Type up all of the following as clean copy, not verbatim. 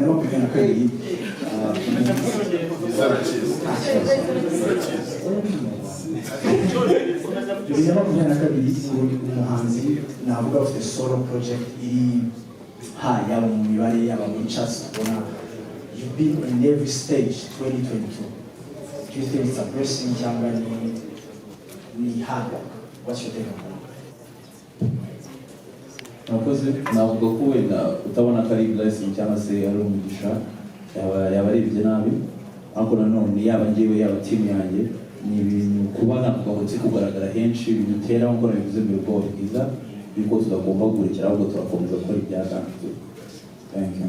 2022, 2022 uri umuhanzi navuga ufite solo project iri high, yaba mu mibare, yaba muri charts, tubona you've been in every stage 2022. Do you think it's a blessing cyangwa ni hard work? What's your take on that? Murakoze. Navuga ko wenda utabona ko ari blessing cyangwa se ari umugisha yaba arebye nabi, ariko nanone yaba njyewe, yaba team yanjye, ni ibintu kuba navuga ngo nzi kugaragara henshi bidutera, nk'uko nabivuze mbere, ubwoba bwiza yuko tutagomba kurekera, ahubwo turakomeza gukora ibyatanzwe. Thank you.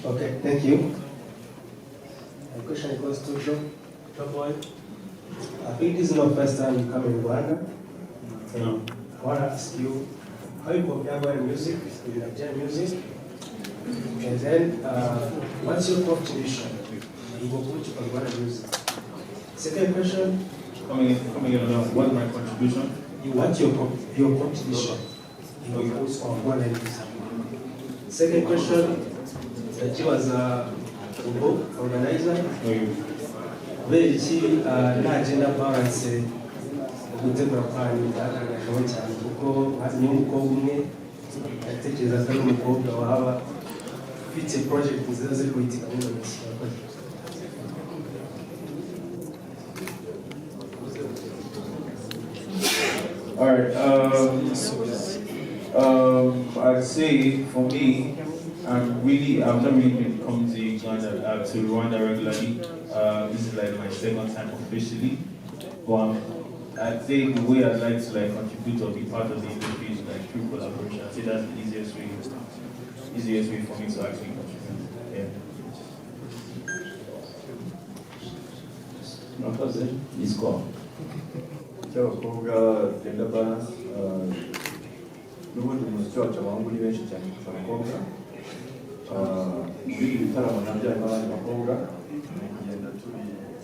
Okay, thank you. My question goes to Joe, Joe Boy. I think this is not first time you come in Rwanda. And I want to ask you how you compare Rwanda music with Nigerian music, and then what's your contribution in Gokuchi on Rwanda music? Second question. Coming in on what my contribution? You want your contribution in Gokuchi on Rwanda music. Second question, ndakibaza ubwo organizer, kubera iki nta gender balance mu gutegura kwanyu byagaragajeho cyane? Kuko niyo umukobwa umwe ndatekereza ko ari umukobwa waba ufite project nziza ziri guhitika muri ino minsi. Murakoze. All right. I'd say for me, I've not really been coming to Uganda, to Rwanda regularly. This is like my second time officially, but I'd say the way I'd like to like contribute or be part of the industry is like through collaboration. I'd say that's the easiest way for me to actually contribute. Yeah. Murakoze. Yitwa Cy'abakobwa, gender balance, n'ubundi umuziki wacu abahungu ni benshi cyane kurusha abakobwa. Muri ibi bitaramo nabyo harimo abandi bakobwa, ni kugenda turi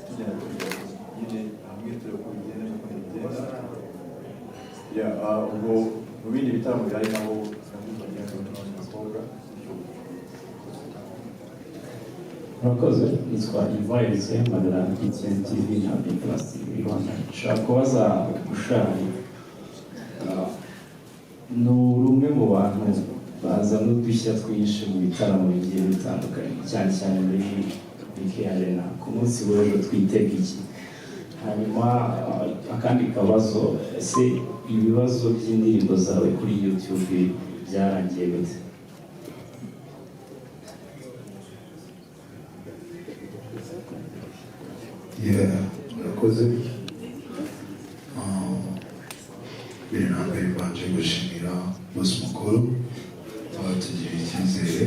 tugenda tubigera nyine hamwe, tureba uko bigenda n'uko bigenda. Yeah, ubwo mu bindi bitaramo bihari naho nabwo bagenda tubona abandi bakobwa bityo. Murakoze. Nitwa Ivan Elise, mpagarara BTN TV na B Plus TV Rwanda. Nshaka kubaza Bushali, ni rumwe mu bantu bazana udushya twinshi mu bitaramo bigiye bitandukanye, cyane cyane muri BK Arena. Ku munsi w'ejo twitega iki? Hanyuma akandi kabazo, ese ibibazo by'indirimbo zawe kuri YouTube byarangiye bite? Yeah, murakoze. Mbere na mbere mbanje gushimira boss mukuru watugiriye icyizere,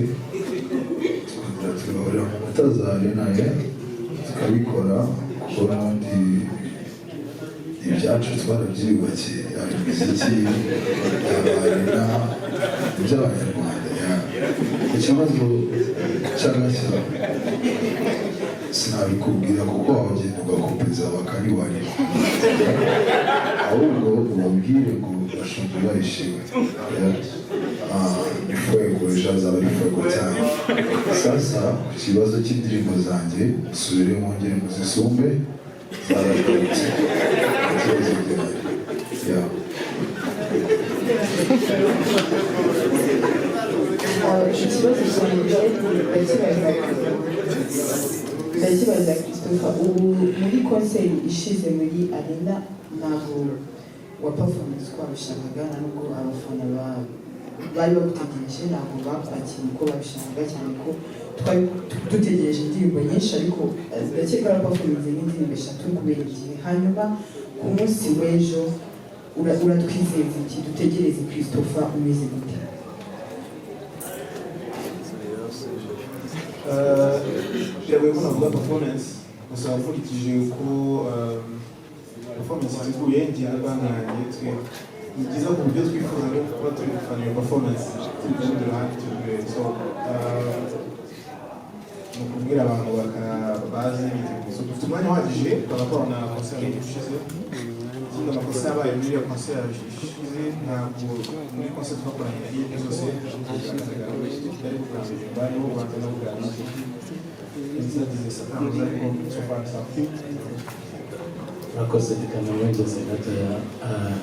tukongera tugahurira mu nkuta za arena ye tukabikora, kuko n'ubundi ibyacu twarabyiyubakiye, yaba imiziki, yaba arena, iby'Abanyarwanda. Ikibazo cy'agashya sinabikubwira kuko wagenda ugakopeza bakariwarira, ahubwo ubabwire ngo bashonje bahishiwe. Ah, ni fuego, ejo hazaba ari fuego cyane. Sasa ku kibazo cy'indirimbo zanjye, musubire mwongere muzisumbe, zaragarutse, ikibazo gihari, yeah. Ikibazo cyanjye ndakibaza Christopher. Ubu muri concert ishize muri arena ntabwo wa performance uko wabishakaga, nta nubwo abafana bari bagutegereje, ntabwo bakwakiriye uko babishakaga, cyane ko twari dutegereje indirimbo nyinshi, ariko ndakeka wa performance nk'indirimbo eshatu kubera igihe. Hanyuma ku munsi w'ejo uratwizeza iki? Dutegereze Christopher umeze gute? Biragoye ko navuga performance, gusa nkurikije uko performance iteguye njye na band yanjye, twe ni byiza ku buryo twifuza no kuba turi gufana iyo performance turi ku rundi ruhande turi kureba. So ni ukubwira abantu baze biteguye. So dufite umwanya uhagije par rapport na concert y'ushize. Ikindi, amakosa yabaye muri iyo concert ishize, ntabwo muri concert twakoranye na RIB zose byari bwa mbere bariho banza no bwa nyuma zagize satani, ariko so far so. Murakoze. Reka nongeze gatoya.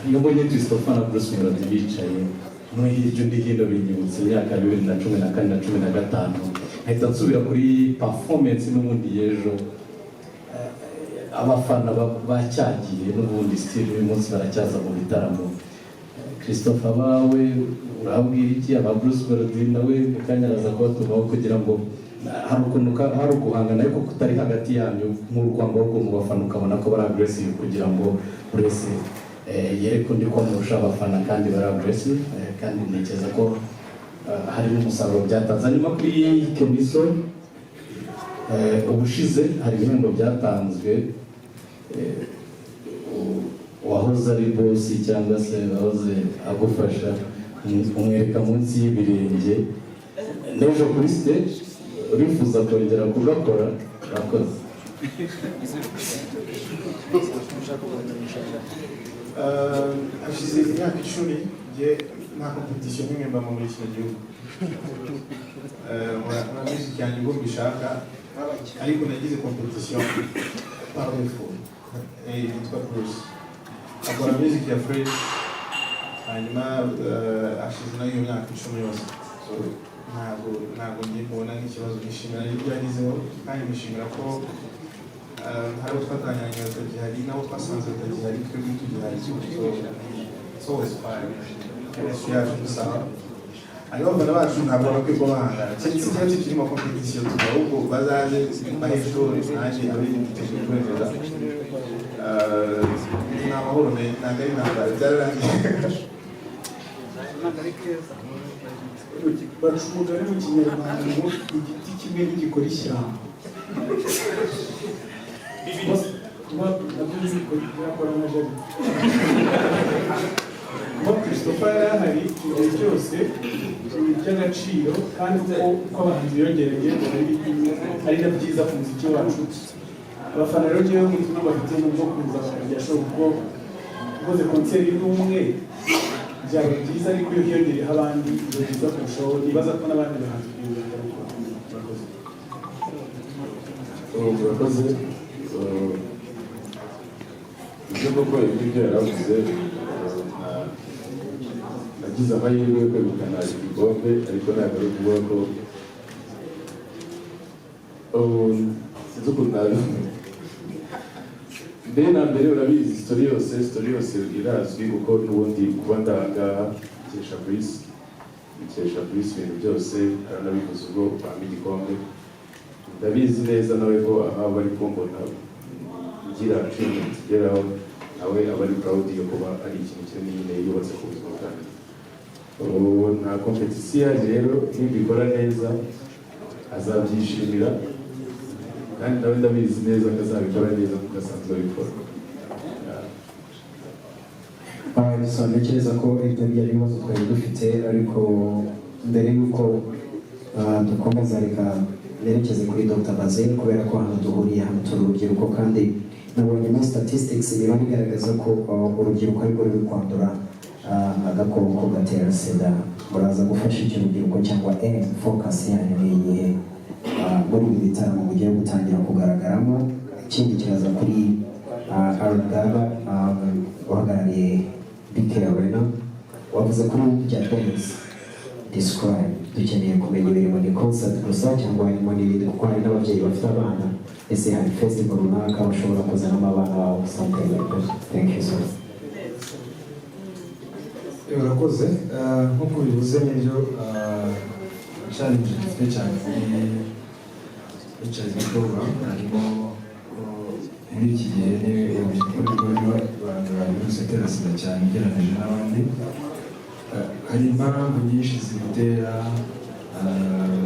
Iyo mbonye Christopher na Bruce Melody bicaye, umwe hirya undi hino, binyibutsa imyaka 2014 na 15, nkahita nsubira kuri performance n'ubundi y'ejo. Abafana bacyagiye n'ubundi, still uyu munsi baracyaza mu bitaramo. Christopher, abawe urabwira iki? Aba Bruce Melody nawe mu kanya araza kubatumaho kugira ngo hari ukuntu hari uguhangana ariko kutari hagati yanyu nk'urwango, ahubwo mu bafana ukabona ko bari aggressive, kugira ngo buri wese yereke undi ko amurusha abafana, kandi bari aggressive, kandi ntekereza ko hari n'umusaruro byatanze. Hanyuma kuri Kenny Sol, ubushize hari ibihembo byatanzwe, uwahoze ari boss cyangwa se wahoze agufasha umwereka munsi y'ibirenge. N'ejo kuri stage urifuza kongera kugakora? Urakoze. Hashize imyaka 10 njye nta competition n'imwe mbamo muri kino gihugu. Nkora music yanjye ubwo mbishaka, ariko nagize competition par défaut yitwa Bruce, akora music ya fresh. Hanyuma hashize nayo iyo myaka 10 yose, so ntabwo ngiye mbona nk'ikibazo. Nishimira ibyo yagezeho kandi nishimira ko hari abo twatangiranye batagihari n'abo twasanze batagihari, twebwe tugihari. So it's always fine, chemistry yacu gusa. Hanyuma abafana bacu ntabwo bakwiye kuba bahangana, keretse ikibazo kirimo competition tuba, ahubwo bazaze bahe show, nanjye abe yiteguye kwemeza. Ni amahoro, ntabwo ari intambara, byararangiye. Baca umugani mu Kinyarwanda ngo igiti kimwe ntigikora ishyamba. Kuba nabyo birakora nka jari. Kuba Christopher yari ahari igihe cyose ni iby'agaciro, kandi uko abahanzi biyongereye ari na byiza ku muziki wacu. Abafana rero, ngewe ubutumwa bafite ni ubwo kuza bakajya show, kuko ukoze concert n'umwe byaba byiza, ariko iyo hiyongereyeho abandi biba byiza kurushaho. Nibaza ko n'abandi bahanzi biyongera. Murakoze. Murakoze. Ibyo koko ibyo yaravuze, nagize amahirwe yo kwegukana igikombe, ariko ntabwo ari ukuvuga ko sinzi ukuntu nabivuga. Mbere na mbere urabizi, story yose irazwi, kuko n'ubundi kuba ndahangaha nkesha Bruce, nkesha Bruce ibintu byose. Aranabivuze ubwo bampa igikombe. Ndabizi neza nawe ko aha bari kumbona ngira achievement igeraho, nawe aba ari proud yo kuba ari ikintu kinini nyine yubatse ku buzima bwanjye. Ubu nta competition ihari rero, nibikora neza azabyishimira, kandi nawe ndabizi neza ko azabikora neza kuko asanzwe abikora. Alright, so ntekereza ko ibyo byari ibibazo twari dufite, ariko mbere y'uko dukomeza, reka nerekeze kuri Dr. Basil, kubera ko hano duhuriye hano turi urubyiruko, kandi nabonyemo statistics, imibare igaragaza ko urubyiruko arirwo ruri kwandura agakoko gatera sida. Muraza gufasha icyo rubyiruko, cyangwa aim focus yanyu ni iyihe muri ibi bitaramo mugiye gutangira kugaragaramo? Ikindi kiraza kuri Aaron Gaba, uhagarariye BK Arena. Wavuze kuri bya dance, describe, dukeneye kumenya ibirimo. Ni concert gusa cyangwa harimo n'ibindi? Kuko hari n'ababyeyi bafite abana. Ese hari festival runaka bashobora kuzanamo abana babo, something like that? Thank you so much. Urakoze. Nk'uko bivuze nibyo, challenge dufite cyane muri HIV program harimo ko muri iki gihe ni urubyiruko rwo rwandura virusi itera sida cyane ugereranyije n'abandi. Hari impamvu nyinshi zibitera: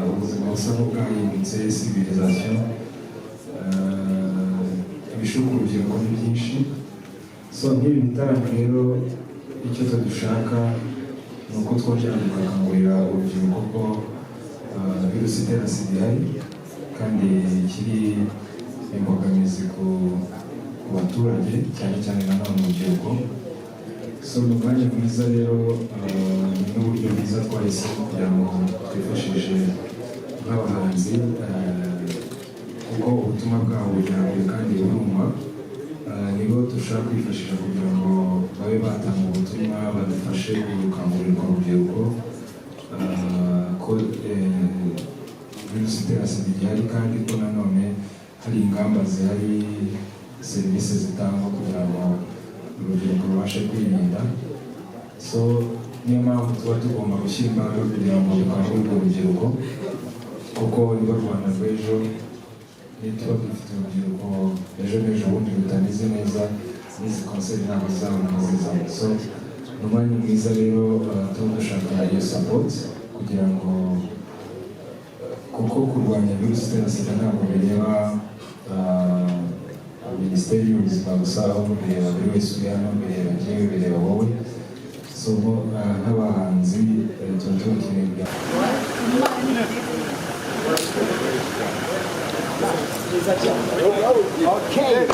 ubuzima busa n'ubwahindutse, civilisation, ibishuka urubyiruko ni byinshi. So nk'ibi bitaramo rero, icyo twe dushaka ni uko twongera tugakangurira urubyiruko ko virusi itera sida ihari kandi ikiri imbogamizi ku ku baturage, cyane cyane nanone urubyiruko. So ni umwanya mwiza rero, ni n'uburyo bwiza twahisemo kugira ngo twifashishe nk'abahanzi, kuko ubutumwa bwabo bugera kure kandi burumva. Nibo dushaka kwifashisha kugira ngo babe batanga ubutumwa, badufashe gukangurira urubyiruko ko virusi itera sida igihari, kandi ko nanone hari ingamba zihari, serivisi zitangwa kugira ngo urubyiruko rubashe kwirinda. So niyo mpamvu tuba tugomba gushyira imbaraga kugira ngo dukangurire urubyiruko, kuko nibo Rwanda rw'ejo. Nituba dufite urubyiruko ejo n'ejo bundi rutameze neza, n'izi konseri ntabwo zizabona aho zizaba. So ni umwanya mwiza rero, tuba dushaka iyo support kugira ngo, kuko kurwanya virusi itera sida ntabwo bireba Minisiteri y'Ubuzima gusa, ahubwo bireba buri wese uri hano, bireba njyewe, bireba wowe. So nk'abahanzi tuba tubakeneye kugira Okay.